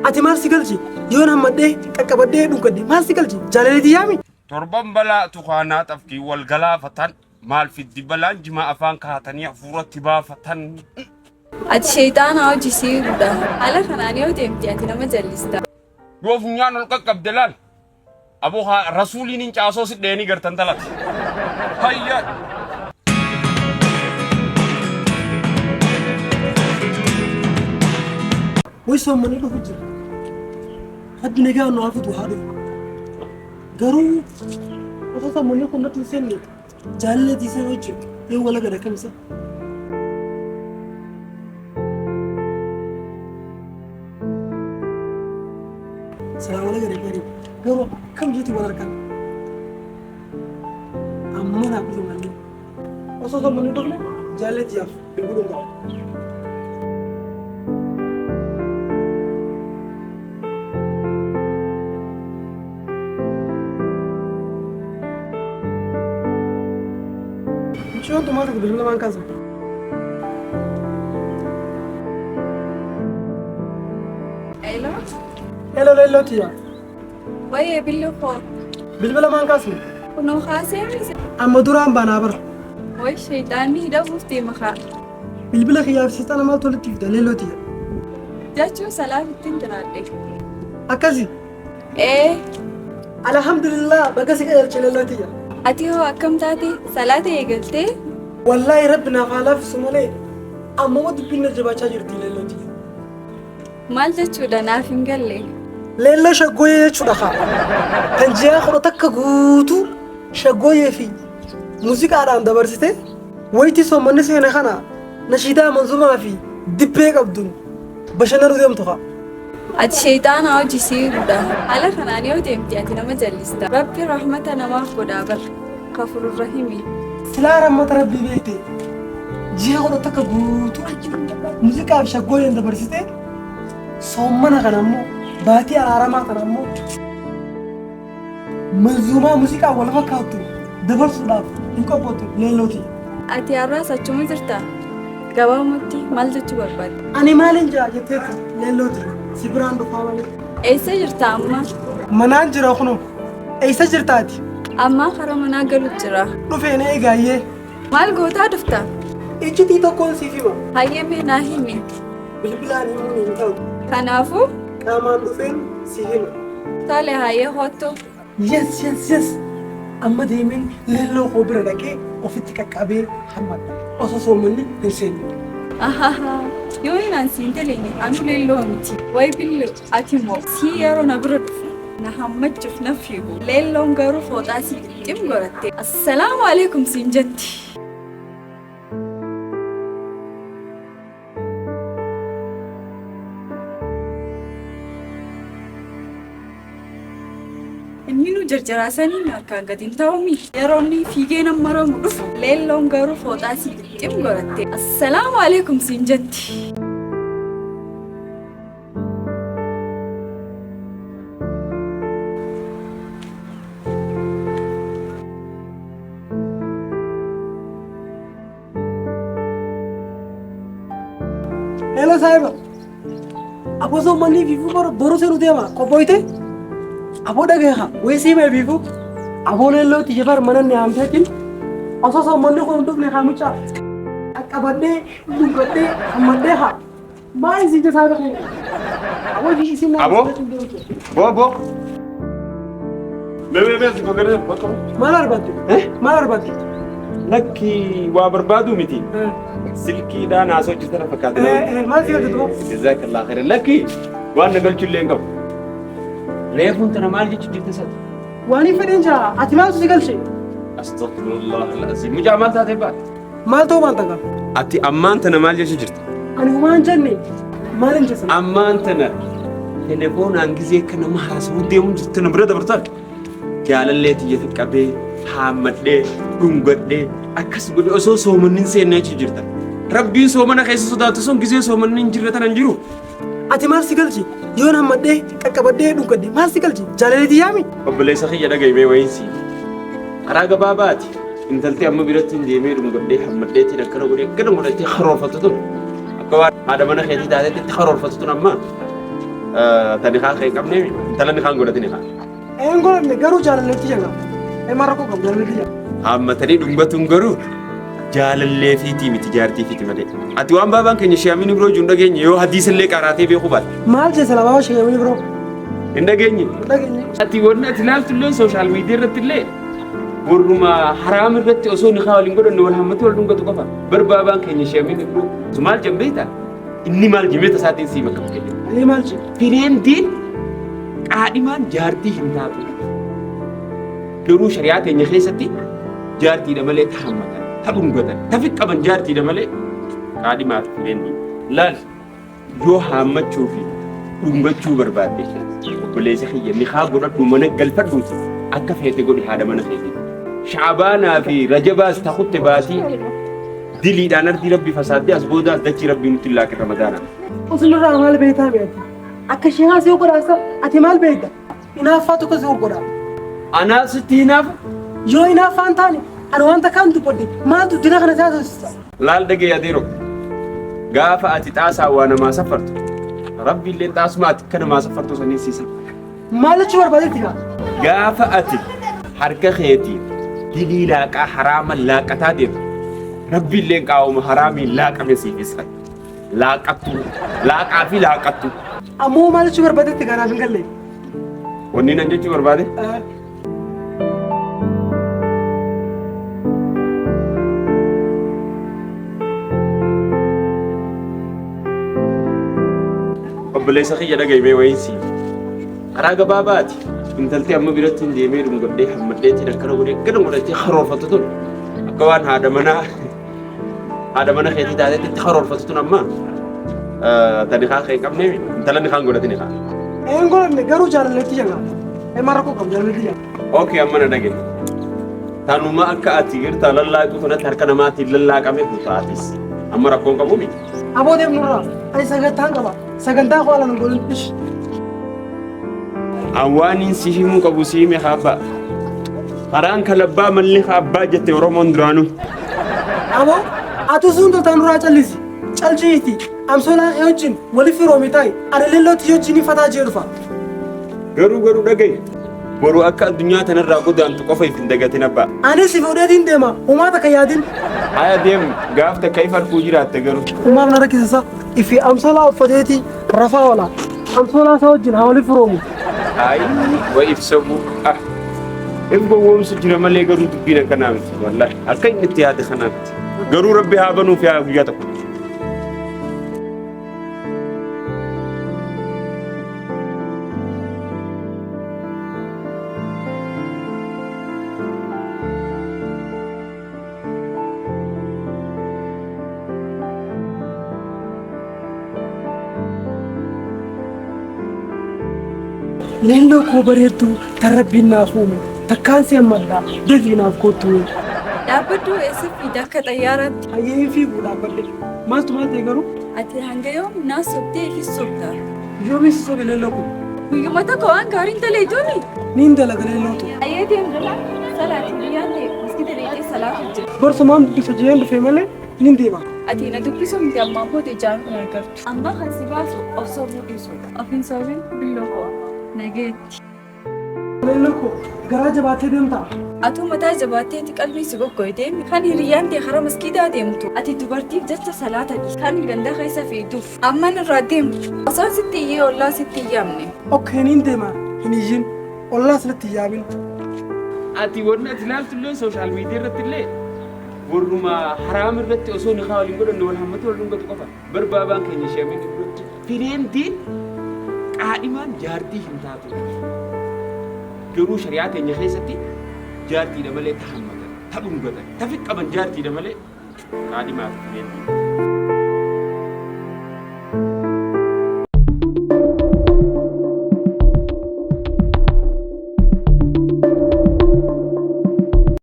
Ati maal si galche? Yoon hammadhee qaqqabadhee dhungadhe maal si galche? Jaalalli tiyyaami? Torban balaa tukaanaa xafkii wal galaafatan maal fiddi balaan jimaa afaan kaatanii hafuuratti baafatan. Ati sheeyxaana hojii sii guddaa. Haala kanaan yoo deemte ati nama jallista. Yoo funyaan ol qaqqabde laal. Aboo haa rasuuliin hin caasoo si dheenii gartan talati. Hayya. Way soommanni dhufu jira. Rabbi nagaa nu haa fidu haa dhufu. Garuu osoo soommanni kun natti hin seenne jaalala tiisan wajjin yoo wal agarre akkam isa? Silaa wal agarre gaarii. Garuu akkam jeetii wal argan? Amma naa dhufe malee. Osoo soommanni hin dhufne jaalala tiyaaf bilbiluun qaba. Mucayyoon tumaa tokko bilbila maan kaasa. Hello. Hello leelloo tiyya. Wayee billu koo. Bilbila maan kaasne? Kunoo kaasee miti. Amma duraan baanaa bara. Way sheeyxaanni hidhamuuf deema kaa. Bilbila kiyyaaf seexana maaltu walitti fida leelloo tiyya. Jechuun salaaf ittiin jiraadhe. Akkasi. Ee. Alhamdulillah baga si qajeelche leelloo tiyya. Ati hoo akkam taate salaata eegaltee? Wallaahi rabbi naaf haa laaffisu malee ammuma dubbiin na jabaachaa jirti leelloo tiyya. Maal jechuudha naaf hin galle. Leelloo shaggooyyee jechuudha kaa. Kan ji'aa 11 guutuu shaggooyyee fi muuziqaadhaan dabarsite wayitii soommanni seene kana nashiidaa manzumaa fi dibbee qabduun bashannanuu deemtu kaa. Ati sheeyxaana hojii sii guddaa. Haala kanaan yoo deemte ati nama jallista. Rabbi rahmata namaaf godhaa bar. Gafururrahimi. Silaa rahmata rabbii beekte ji'a 11 guutuu muuziqaa fi shaggooyyeen dabarsite soommana kana ammoo baatii araaramaa kana ammoo manzuumaa muuziqaa wal fakkaattu dabarsuudhaaf hin qophoottu leellooti. Ati har'aas achuma jirtaa? Gabaabumatti maal jechuu barbaadde? Ani maalin jira jetteetu leellooti si biraan dhufaa malee. Eessa jirta amma? Manaan jira kunoo. Eessa jirta ati? Ammaa karaa manaa galu jira. Dhufee na eegaayyee. Maal gootaa dhufta? Iccitii tokkoon siif hima. Hayyee mee naa himi. Bilbilaan himuun hin ta'u. Kanaafuu? Qaamaan dhufeen si hima. Tole hayyee hoottu. Yes yes yes. Amma deemeen leelloo koo bira dhaqee ofitti qaqqabee hammadha. Osoo soommanni hin seenne. Ahaha. Yoo inni an siin daleenye anu leelloo miti. Way billu ati moo sii yeroo na bira dhufu na hammachuuf na fiigu. Leelloon garuu fooxaa sii xim godhatte. Assalaamu alaikum siin jetti. Inni nu jarjaraa saniin harkaan gadi hin ta'umi. Yeroo inni fiigee nama maramu dhufu leelloon garuu fooxaa sii xim godhatte. Assalaamu alaikum siin jetti. Hello saahiba. Aboo soommanni fiifuu boru boru seenu deema. Qophooyte? Aboo dhagaha. Wayii sii mee fiifuu? Aboo leelloo tiyya bar mana ni haamteetiin osoo soommanni kun hin dhufne haa mucaa. Qaqqabadhee dhungadhee hammadhee haa. Maal isin jesaa bakee? Aboo isin naa Aboo. Boo boo. Mee mee mee si fakkaate bakka. Maal barbaadde? Eh? Maal barbaadde? Lakki waa barbaadu miti. Silkiidhaan haasoo jirtan na fakkaate. Maal si galchu duuba? Jazakallah khairan. Lakki waan na galchu illee hin qabu. Reefuun tana maal jechu jirta sati? Waan hin fedhin jaa ati maaltu si galche? Astaghfirullah al-azim. Mucaa maal taatee baate? Maal ta'uu maal ta'a? Ati ammaan tana maal jechu jirta? Ani homaa hin jenne maal hin jesan? Ammaan tana telefoonaan gizee akka nama haasawuu deemuu jirtu na bira dabartan. Jaalallee tiyya qabee haammadhee dhungadhee akkas godhe osoo soomanni hin seenne jechu jirta. Rabbiin soomana keessa sodaatu sun gizee soomanni hin jirre tana hin jiru. Ati maal si galche? Yoon hammadhee qaqqabadhee dhungadhe maal si galche? Jaalallee tiyyaami? Obboleessa kiyya dhaga'i mee wayiin sii. Karaa gabaabaati. Intalti amma biratti hin deemee dhungadhee hammadheetiin akkana godhee akkana godhattee karoorfattu tun akka waan haadha mana keetii taatetti itti karoorfattu tun amma Tani haa hin qabne intala ni haan godhatini haa. Een godhanne garuu jaalalleetti jira. Eema rakkoo qabu jaalalleetti jira. Haammatanii dhungatuun garuu jaalallee fiitii miti jaartii fiiti malee. Ati waan baabaan keenya shi'amini biroo jiru hin dhageenye yoo hadiisallee qaraatee beekuu baate. Maal jee sala baaba shi'amini biroo? Hin dhageenye. Hin dhageenye. Ati wanni ati ilaaltu illee sooshaal miidiyaa irratti illee warruma haraam irratti osoo nikaa waliin godhanne wal hammatu wal dhungatu qofa. Bar baabaan keenya shi'amini biroo maal jedhan beektaa? Inni maal jimee tasaatiin sii bakka bu'e. Inni maal jee? Fireendiin qaadhimaan jaartii hin taatu. Garuu shari'aa teenya keessatti jaartiidha malee ta hammatan, ta dhungatan, ta fiqqaban jaartiidha malee qaadhimaa fi fireendii. Laal yoo haammachuu fi dhungachuu barbaadde obboleessa kiyya nikaa godhadhu mana galfadhuuti akka feete godhi haadha mana keetii. Sha'abaanaa fi Rajabaas ta kutte baatii diliidhaan ardii rabbi fasaaddee as boodaas dachii rabbii nutti hin laaqin Ramadaana. Usulirraa maal beektaa beekta? Akka sheekaa si godhaasa ati maal beekta? Hinaaffaa tokko si godha. Anaa sitti hinaafa? Yoo hinaaffaa hin taane ani wanta kaan dubbadhe maaltu dina kana si haasofsiisa? Laal dhagee adeero. Gaafa ati xaasaa waa namaa safartu rabbi illee xaasuma ati akka namaa safartu sanii si safara. Maal jechuu barbaadetti kaa? Gaafa ati harka keetiin dilii laaqaa haraama laaqataa deemtu rabbi illee qaawuma haraamiin laaqame siif isa. Laaqattu laaqaa fi laaqattu. Ammoo maal jechuu barbaadetti kaa naaf hin galle. Wanni nan jechuu barbaade? Obboleessa kiyya dhaga'i mee wayiin sii. Karaa gabaabaati. Intalti amma biratti hin deemee dhungadhee hammadheetiin akkana godhee akkana godhatee karoorfattu tun akka waan haadha manaa haadha mana keetii taatetti itti karoorfattu tun amma tani haa hin qabne intala ni haan godhatini haa. Een godhanne garuu jaalalleetti jira. Eema rakkoo qabu jaalalleetti jira. Okay amma na dhaga'i. Tanuma akka ati girtaa lallaaqu kanatti harka namaatiin lallaaqame fuutaatis. Amma rakkoon qabu miti. Aboo deemnu irraa ani sagantaan qaba. Sagantaa koo ala nu godhin. Ish. Awwaaniin si himuu qabu si hime haabbaa. Karaan kalabbaa malli haabbaa jette Oromoon duraanuu. Aboo ati sun toltaan duraa callisi. Caljiiti. Amsoolaa kee wajjin wali firoomi taa'i. Ani leellootti wajjin fataa jee dhufa. Garuu garuu dhaga'i. Boru akka addunyaa tanarraa godaantu qofa if hin dagatin abbaa. Anis si fuudheetiin deema. Homaa takka yaadin. Haya deemu gaaf takka if arguu jiraatte garuu. Umaaf na rakkisasa. Ifi amsoolaa uffateeti rafaa oola. Amsoolaa isaa wajjin haa wali firoomu. Ayi wa ibsamu ah. If gowwoomsu jira malee garuu dubbiin akkanaa miti wallahi akka inni itti yaade kanaa miti. Garuu rabbi haa banuuf yaa guyyaa tokko. Leelloo koo bareedduu tan rabbiin naaf uume takkaan si hammadha dafii naaf koottu. Dhaabbadhu eessa fiida akka xayyaaraatti? Hayyee hin fiigu dhaabbadhe. Maaltu maal ta'e garuu? Ati hanga yoom naa sobdee fi sobda? Yoomis sobe leelloo koo? Guyyuma tokko waan gaariin dalayduni? Niin dalaga leelloo too. Hayyee deemdula salaati guyyaan ta'e maskida dheedhee salaatu jira. Barsumaan dubbisa jeen dhufe malee nin deema. Ati na dubbisuu miti ammaan booda ijaan kun argattu. Amma kan si baasu of sobuu dhiisudha. Of hin sobin billoo koo nageetti. Leelloo koo garaa jabaatee deemtaa? Atuu mataa jabaatteeti qalbii si goggoe deemi. Kan hiriyyaan ta'e karaa maskiidaa deemtu. Ati dubartiif jecha salaata dhiisi. Kan ganda keessa fiiduuf. Amman irraa deemu. Osoo sitti iyyee ollaa sitti hin yaamne. Okay niin deema hin iyyin ollaas natti hin yaamin. Ati wanni ati ilaaltu illee sooshaal miidiyaa irratti illee warruma haraam irratti osoo nikaa waliin godhanne wal hammatu wal dhungatu qofa. Bar baabaan keenya sheemeen biratti fireendiin qaadhimaan jaartii hin taatu. Garuu shari'aa teenya keessatti jaartiidha malee ta hammatan, ta dhungatan, ta fiqqaban jaartiidha malee qaadhimaa fi fireendiin.